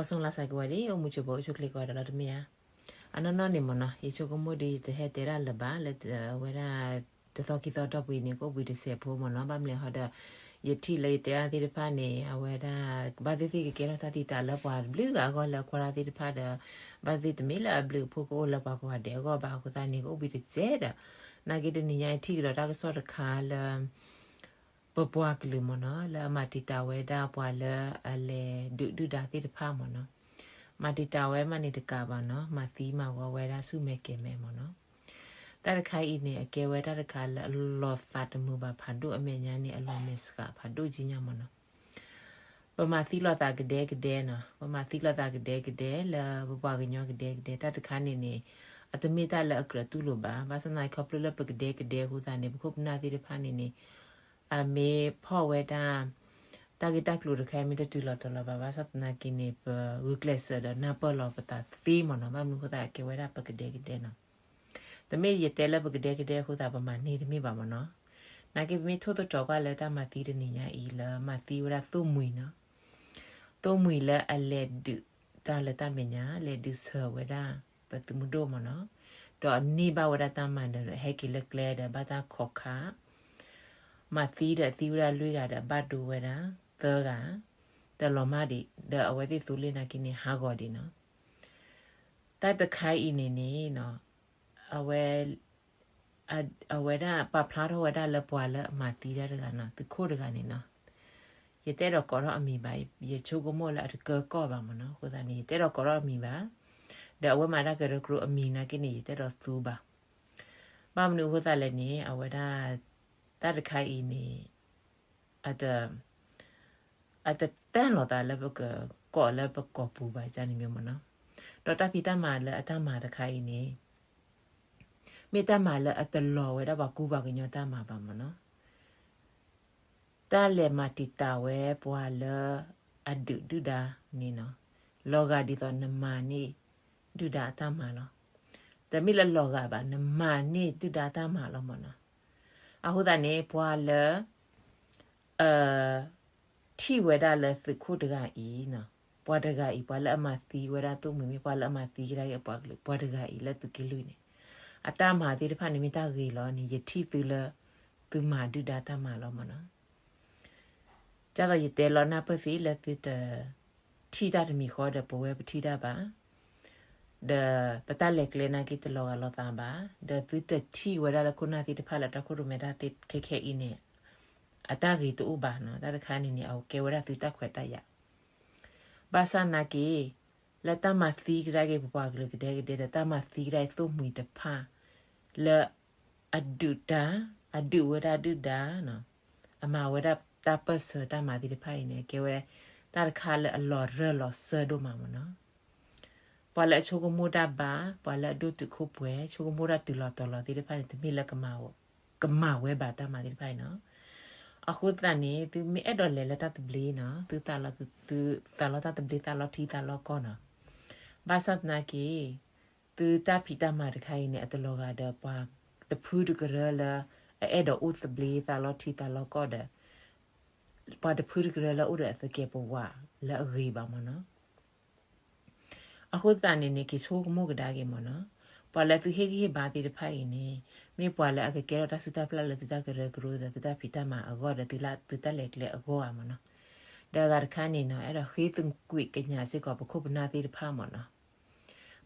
ကီၢ်စူၣ်လၢ်စၢ်ကဝဲၤဒၣ် အိၣ်မူဆိးပၢၤအိၣ်ဆူၣ်ချ့ကဝဲၤဒီးလီၤတမ့ၢ်ဧါ. အနီၢ်နီၢ်န့ၣ်မ့ၢ်နီၤ ယဆိကမိၣ်ဒီးယတဟဲတဲဒၣ်လၢၤဘၣ်လၢ အဝဲဒၣ် တသီခံသီတီၢ်ပူၤအံၤန့ၣ် ကအိၣ်ဘှံးတစဲးဖိမ့ၢ်နီၤ. ဘၣ်မနုၤအဃိဒီး ယထံၣ်လၢယတဲဒၣ်သ့ၣ်တဖၣ်န့ၣ် အဝဲဒၣ် ဘၣ်သ့ၣ်သ့ၣ်ကကဲထီၣ်တၢ်တံာ်တာ်လၢပှၤတဘျုးဂၤအဂီၢ်လၢကွၢ်တၢ်သ့ၣ်တဖၣ်ဒီး ဘၣ်သ့ၣ်တမ့ၢ်လၢအဘျုးအဖှိၣ်ကအိၣ်လၢပှၤကိးဂၤဒဲးအဂီၢ်ဘၣ်အဃိသတးန့ၣ် ကအိၣ်ဘှံးတစဲးဒီး နာ်က့တနံၤညါအံၤထံၣ်ကဒီးတၢ်ကစီၣ်တခါလၢ ပပှၤကလုာ်မ့ၢ်နီၤ လၢအမၤတံာ်တာ်ဝဲဒၣ်ပှၤလၢအလဲၤဒုးဒုၣ်ဒါသ့ၣ်တဖၣ်မ့ၢ်နီၤ. မၤတံာ်တာ်ဝဲမးန့ၣ်တကးဘၣ်နီၤ မၤသံမၤဂီၤဝဲဒၣ်ဆူၣ်မဲာ်ကဲၤမဲာ်မ့ၢ်နီၤ. တၢ်တခါအံၤန့ၣ် အကဲဝဲတၢ်တခါလၢအလီၤသးတမုာ်ဘၣ်ဖးဒိၣ်အမဲာ်ညါန့ၣ် အလီၤမဲာ်ဆှးဖးဒိၣ်ကံညါမ့ၢ်နီၤ. ပမၤသံလိာ်သးကဒဲကဒဲနီၤ ပမၤသံလိာ်သးကဒဲကဒဲလၢပပှၤကညီကဒဲကဒဲ တၢ်တခါန့ၣ်န့ၣ် အတမ့ၢ်တၢ်လၢအကြၢးတူၢ်လိာ်ဘၣ်. ဘၣ်ဆၣ်သနာ်က့ခီဖျိလၢပကဒဲကဒဲအဃိသတးန့ၣ် ပခိၣ်ပနၢ်သ့ၣ်တဖၣ်န့ၣ်န့ၣ် အမ့ၢ်ဖီၣ်ဝဲဒၣ် တၢ်ဂ့ၢ်တၢ်ကျိၤတခါအံၤမ့ၢ်တတုၤလီၤတီၤလီၤဘၣ် ဘၣ်ဆၣ်သနာ်က့န့ၣ် ပဂုာ်ကျဲးစၢးဒီးနၢ်ပၢၢ်လီၤပသးသ့မ့ၢ်နီၤ. ဘၣ်မနုၤအဃိသတးကဲဝဲဒၣ်ပကဒဲကဒဲနီၤ. တမ့ၢ်ယတဲလၢပကဒဲကဒဲအဃိသတး ပမၤန့ၢ်တမ့ၢ်ဘၣ်မ့ၢ်နီၤ. နာ်က့ပမ့ၢ်ထိၣ်သတြီၤကွၢ်လၢတၢ်မၤသံတနံၤညါအံၤလၢမၤသံဝဲဒၣ်သိၣ်မှံၤနီၤ. သိၣ်မှံၤလၢအလဲၤဒုးတၢ်လၢတၢ်မဲာ်ညါ လဲၤဒုးဆၢဝဲဒၣ် ပသုးမုၢ်ဒိၣ်မ့ၢ်နီၤ. ဒီးအန့ၢ်ဘၣ်ဝဲဒၣ်တၢ်မၤနၢၤဒီး ဟဲက့ၤလၢကျဲဒီးဘၣ်တၢ်ခိးခး မၤသံဒီးသံဝဲဒၣ်လွံၢ်ဂၤဒီးဘၣ်ဒိဝဲဒၣ်သၢဂၤ တလီၤမၢ်ဒံး ဒီးအဝဲသ့ၣ်သိလ့ၣ်နာ်က့န့ၣ် ဟးဂီၤဒံးနီၤ. တၢ်တခါအံၤန့ၣ်န့ၣ် အဝဲ အဝဲဒၣ်ပာ်ဖျါထီၣ်ဝဲဒၣ်လၢပှၤလၢအမၤသံတၢ်တဂၤနီၤ သုးခိၣ်တဂၤန့ၣ်နီၤ. ယတအဲၣ်ဒိးကိးထီၣ်အမံၤဘၣ် ယဆိကမိၣ်လၢအတကၢကီၢ်ဘၣ်မ့ၢ်နီၤ. အဃိသတးန့ၣ် ယတအဲၣ်ဒိးကိးထီၣ်အမံၤဘၣ် ဒီးအဝဲမၤတၢ်ကရၢကရိအမံၤနာ်က့န့ၣ် ယတအဲၣ်ဒိးသူဘၣ်. ဘၣ်မနုၤအဃိသတးလဲၣ်န့ၣ် အဝဲဒၣ် တၢ်တခါအံၤန့ၣ် အတ အတတၢၢ်လီၤသးလၢပကကိးလၢပကီၢ်ပူၤဘၣ်န့ၣ်မ့ၢ်နီၤ. ဒီးတၢ်ဖံးတၢ်မၤလၢအတၢ်မၤတခါအံၤန့ၣ် မ့ၢ်တၢ်မၤလၢအတလီၤဝဲဒၣ်ပှၤကူပှၤကညီတၢ်မၤဘၣ်မ့ၢ်နီၤ. တၢ်လဲၤမၤတံာ်တာ်ဝဲပှၤလၢအဒုးဒုၣ်ဒါန့ၣ်နီၤ, လီၤဂာ်ဒ်သိးနမၤန့ၢ်ဒုၣ်ဒါအတၢ်မၤလီၤ. တမ့ၢ်လၢလီၤဂာ်ဘၣ်, နမၤန့ၢ်ဒုၣ်ဒါတၢ်မၤလီၤမ့ၢ်နီၤ. အဃိသတးန့ၣ် ပှၤလၢ အ ထံၣ်ဝဲဒၣ်လၢသုးခိၣ်တဂၤအံၤနီၤ, ပှၤတဂၤအံၤ ပှၤလၢအမၤသံဝဲဒၣ်သိၣ်မှံၤမ့ၢ် ပှၤလၢအမၤသံကဒါက့ၤအပှၤကလုာ် ပှၤတဂၤအံၤလၢသုးက့လွံၢ်န့ၣ်, အတၢ်မၤသ့ၣ်တဖၣ်န့ၣ်မ့ၢ်တၢ်ဂ့ၤလီၤန့ၣ် ယထံၣ်သုလၢ သုမၤဒုၣ်ဒါတၢ်မၤလီၤမ့ၢ်နီၤ. ဒ်သိးယတဲလီၤနၢ်ပၢၢ်သ့လၢသုတ ထံၣ်တၢ်တမံၤဃီဒီးပဝဲပထံၣ်တၢ်ဘၣ်, ဒီးပတၢ်လဲၤကျဲနာ်က့တလီၤဂာ်လိာ်သးဘၣ်, ဒီးသုတထံၣ်ဝဲဒၣ်လၢခိၣ်နၢ်သ့ၣ်တဖၣ်လၢတၢ်ခိၣ်ရိၣ်မဲတၢ်သ့ခဲခဲအံၤန့ၣ် အတၢ်ဂ့ၤတအိၣ်ဘၣ်နီၤ. တၢ်တခါန့ၣ်န့ၣ် အကဲဝဲဒၣ်သုတၢ်ခွဲးတၢ်ယာ်. ဘၣ်ဆၣ်နာ်က့ လၢတၢ်မၤသံကဒါက့ၤပပှၤကလုာ်ကဒဲကဒဲဒီး တၢ်မၤသံကဒါက့ၤသိၣ်မှံၤတဖၣ် လၢ အဒုးတၢ်, အဒုးဝဲဒၣ်ဒုၣ်ဒါ, အမၤဝဲဒၣ်တၢ်ပၢၢ်ဆၢတၢ်မၤသ့ၣ်တဖၣ်အံၤန့ၣ် ကဲဝဲ တၢ်တခါလၢအလီၤရၢၢ်လီၤစၢၢ်ဒိၣ်မးမ့ၢ်နီၤ. ပှၤလၢအဆိကမိၣ်တၢ်ဘါ, ပှၤလၢအဒိၣ်တုာ်ခိၣ်ပှဲၤ, ဆိကမိၣ်တၢ်တုၤလီၤတီၤလီၤသ့ၣ်တဖၣ်န့ၣ် တမ့ၢ်လၢ ကမၤဝဲဘၣ်တၢ်မၤသ့ၣ်တဖၣ်အံၤနီၤ. အဃိသတးန့ၣ် သုမ့ၢ်အဲၣ်ဒိးလဲၤလၢတၢ်သဘျ့နီၤ, သုသးလီတၢ်သဘျ့ သးလီထံသးလီကီၢ်နီၤ. ဘၣ်ဆၣ်သနာ်က့ သုတၢ်ဖံးတၢ်မၤတခါအံၤန့ၣ် အတလီၤဂာ်ဒီးပှၤတဖုတကရၢလၢ အအဲၣ်ဒိးအိၣ်သဘျ့သးလီထံသးလီကီၢ်ဒီး ပှၤတဖုတကရၢလၢအိၣ်ဒီးအသကဲးပဝးလၢအဂ့ၤဘၣ်မ့ၢ်နီၤ. အဃိသတးန့ၣ်န့ၣ် က့ၤဆိကမိၣ်ကဒါက့ၤမ့ၢ်နီၤ, ပှၤလၢသုဟ့ၣ်ဂံၢ်ဟ့ၣ်ဘါသ့ၣ်တဖၣ်အံၤန့ၣ် မ့ၢ်ပှၤလၢအကကဲထီၣ်တၢ်စုတၢ်ပျၢ်လၢသုတၢ်ကရၢကရိဒီးသုတၢ်ဖံးတၢ်မၤအဂီၢ်ဒီးသုလၢသုတၢ်လဲၤကျဲအဂီၢ်ဧါမ့ၢ်နီၤ. ဒီးအဂၤတခါန့ၣ်နီၤ အဲၣ်ဒိးဃ့သကွံာ်ကညးစ့ၢ်ကီးပခိၣ်ပနၢ်သ့ၣ်တဖၣ်မ့ၢ်နီၤ.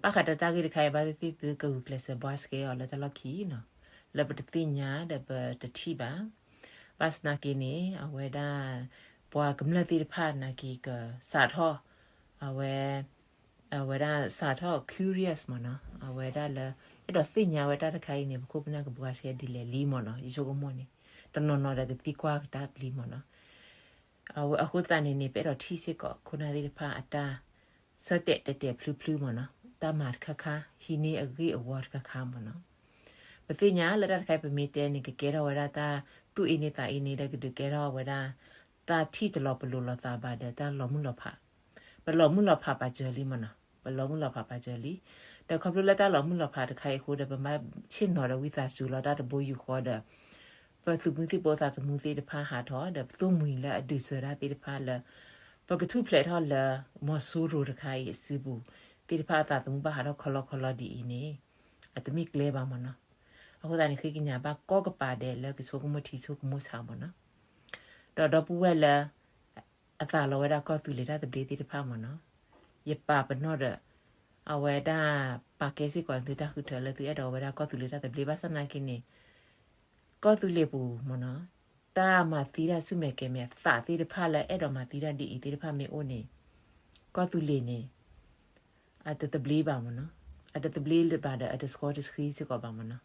ဘၣ်ဃးဒီးတၢ်ဂ့ၢ်တခါအံၤ ဘၣ်သ့ၣ်သ့ၣ်သုကဂုာ်ကျဲးစၢးဘှါစကဲအီၤလၢတၢ်လီၢ်ခံနီၤ, လၢပတသ့ၣ်ညါဒီးပတထံၣ်ဘၣ်. ဘၣ်ဆၣ်သနာ်က့န့ၣ် အဝဲဒၣ် ပှၤကမျၢၢ်သ့ၣ်တဖၣ်နာ်က့ကစးထီၣ် အဝဲ အဝဲဒၣ်စးထီၣ် curious မ့ၢ်နီၤ, အဝဲဒၣ်လၢ အဲၣ်ဒိးသ့ၣ်ညါဝဲတၢ်တခါအံၤန့ၣ် ပခိၣ်ပနၢ်ကဘှါစဲဒ်လဲၣ်လံမ့ၢ်နီၤ, ယဆိကမိၣ်န့ၣ် တနီၤနီၤဒီးကသံကွၢ်ကဒါလံမ့ၢ်နီၤ. အဝဲအဃိသတးန့ၣ်န့ၣ် ပအဲၣ်ဒိးထံၣ်စ့ၢ်ကီး ခိၣ်နၢ်သ့ၣ်တဖၣ်အတၢ် ဆၢတဲာ်တဲာ်တဲာ်ဖျုဖျုမ့ၢ်နီၤ, တၢ်မၤတခါခါ ဟံးန့ၢ်အဂ့ၢ်အဝီတခါခါမ့ၢ်နီၤ. ပသ့ၣ်ညါလၢတၢ်တခါအံၤပမ့ၢ်တဲန့ၣ် ကကဲထီၣ်ဝဲဒၣ်တၢ်သူၣ်အ့န့သးအ့န့ ဒီးကဒုးကဲထီၣ်ဝဲဒၣ် တၢ်ထံၣ်တလီၤပလိာ်လိာ်သးဘၣ်ဒီးတၢ်လီၤမုၢ်လီၤဖး, ပလီၤမုၢ်လီၤဖးပာ်စၢၤလံမ့ၢ်နီၤ, ပလီၤမုၢ်လီၤဖးပာ်စၢၤလံ. ဒီးခီဖျိလၢတၢ်လီၤမုၢ်လီၤဖးတခါအံၤအဃိဒီး ပမၤဆ့ၣ်နီၤဒီးဝံသးစူၤလီၤတၢ်တဘိယူၢ်ဃီဒီး ပသုးမုၢ်သံၣ်ဘိသးသမူသ့ၣ်တဖၣ်ဟးထီၣ် ဒီးပသိၣ်မှံၤလၢအဒုးစၢၤတၢ်သ့ၣ်တဖၣ်လၢ ပကထူၣ်ဖျဲးထီၣ်လၢ မီၤစိရိၤတခါအံၤအစုပူၤ သ့ၣ်တဖၣ်အသးသမူဘၣ်ဟးထီၣ်ခီလီခီလီဒ်အံၤန့ၣ် အတမ့ၢ်ကျဲဘၣ်မ့ၢ်နီၤ. အဃိသတးန့ၣ် ဃ့ကညးဘၣ်ကီကပၤဒဲးလၢကဆိကမိၣ်ထံဆိကမိၣ်ဆးမ့ၢ်နီၤ. ဒီးဒီပုၢ်ဝဲၢ်လၢ အသးလီဝဲဒၣ်ကီၢ်သူလ့ၤတၢ်သဘျ့သ့ၣ်တဖၣ်မ့ၢ်နီၤ, ယပာ်ပနီၣ်ဒီး အဝဲဒၣ်ပာ်ကဲစ့ၢ်ကီးသုတၢ်ဃုထၢလၢသုအဲၣ်ဒိးဝဲဒၣ်ကီၢ်သူလ့ၤတၢ်သဘျ့ ဘၣ်ဆၣ်နာ်က့န့ၣ် ကီၢ်သူလ့ၤပူၤမ့ၢ်နီၤ, တၢ်မၤသံတၢ်ဆူၣ်မဲာ်ကဲၤမဲာ်သးသ့ၣ်တဖၣ်လၢအဲၣ်ဒိးမၤသံတၢ်ဒ်အံၤသ့ၣ်တဖၣ်မ့ၢ်အိၣ်န့ၣ် ကီၢ်သူလ့ၤန့ၣ် အတသဘျ့ဘၣ်မ့ၢ်နီၤ, အတသဘျ့ဘၣ်ဒီးအတဆှီတဆှံစ့ၢ်ကီးဘၣ်မ့ၢ်နီၤ.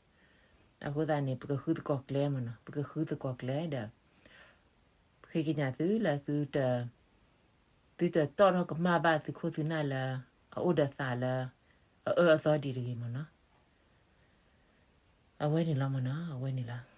အဃိသတးန့ၣ် ပကဃုသကိးကျဲမ့ၢ်နီၤ, ပကဃုသကိးကျဲဒီး ဃ့ကညးသုလၢ သုတတီၣ်ထီၣ်ကမၣ်ဘၣ်သုခိၣ်သုနၢ်လၢ အအိၣ်ဒီးသးလၢ အအၢအသီဒံးတဂ့ၤမ့ၢ်နီၤ. အဝဲန့ၣ်လီၤမ့ၢ်နီၤ, အဝဲန့ၣ်လီၤ.